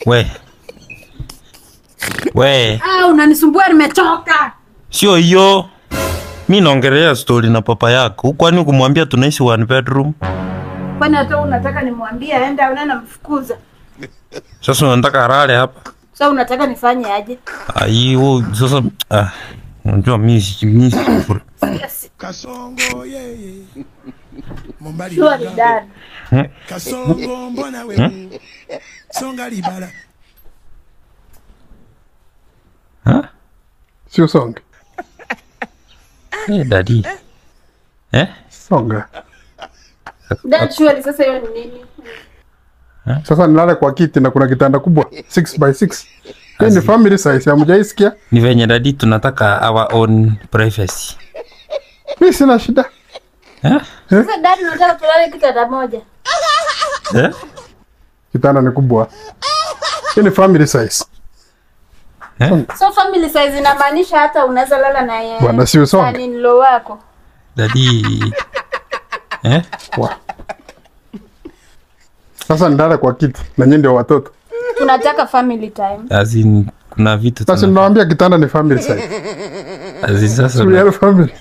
We. We. Ah, unanisumbua nimechoka. Sio hiyo. Mimi naongelea story na papa yako. Kwani kumwambia tunaishi one bedroom? Kwani hata unataka nimwambie aende au nani namfukuza? Sasa unataka alale hapa? Sasa unataka nifanye aje? Ai, wewe sasa unajua mimi Kasongo yeye. Mombali. Kasongo mbona wewe? Songa libala. Ha? Sio songa. Eh, daddy. Eh? Songa. Dad, surely sasa hiyo ni nini? Sasa nilale kwa kiti na kuna kitanda kubwa 6 by 6. Hii ni family size, hamjaisikia? Ni venye daddy tunataka our own privacy. Mimi sina shida. Eh? Sasa daddy unataka tulale kitanda moja. Eh? Kitanda ni kubwa. Hii ni family size. Eh? So family size inamaanisha hata unaweza lala na yeye. Bwana sio songa. Ni nilo wako. Daddy. Eh? Wa. Sasa nilale kwa kiti na nyinyi ndio watoto. Tunataka family time. As in kuna vitu sasa ninawaambia kitanda ni family size. As in sasa we are family.